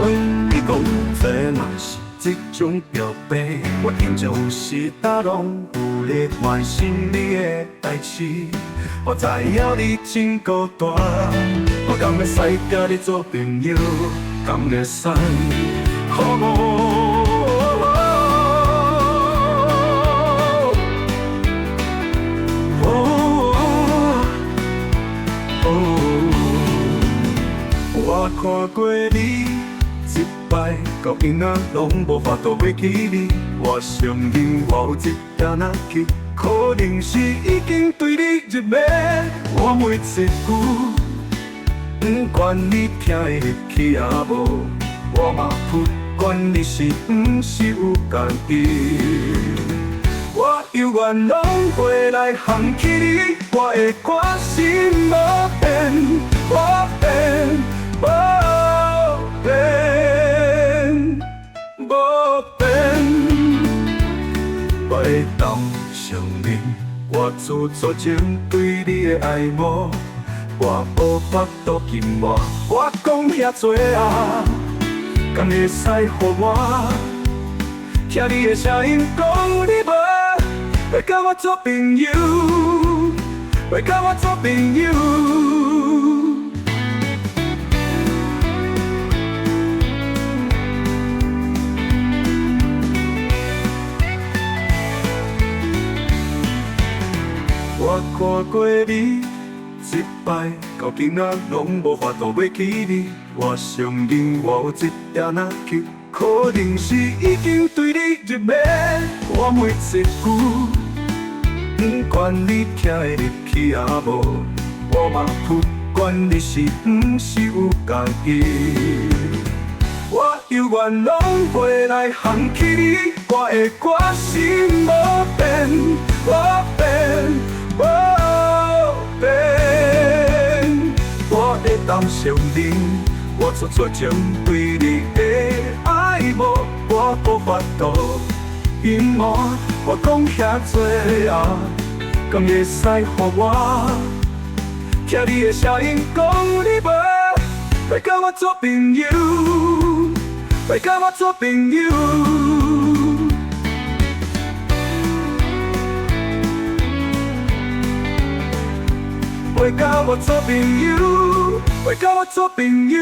問你講，這嘛是一種表白。我真正有時呾攏有咧關心你的代誌。我知影你真孤單，我敢會使佮你做朋友？敢會使？好無？哦，我看過你一擺，到今仔攏無法度袂記你。我承認我有一點仔急，可能是已經對你入迷。我每一句，不管你聽會入去抑無，我嘛不管你是毋是有共意。我猶原攏會來想起你，我的決心無變，無變，無變，無變。我會當承認，我自作情對你的愛慕，我無法度隱瞞。我講遐濟啊，敢會使予我聽你的聲音，講你無欲佮我做朋友，欲佮我做朋友。我看過你一擺，到今仔攏無法度袂記你。我承認我有一點仔急，可能是已經對你入迷。我每一句，不管你聽會入去抑無，我嘛不管你是毋是有共意。我猶原攏會來想起你，我的決心無變，無變，無變。我會當承認，我自作情對你的愛慕，我無法度隱瞞。我講遐濟啊，敢會使予我聽你的聲音，講你無欲佮我做朋友，欲佮我做朋友。欲佮我做朋友，欲佮我做朋友。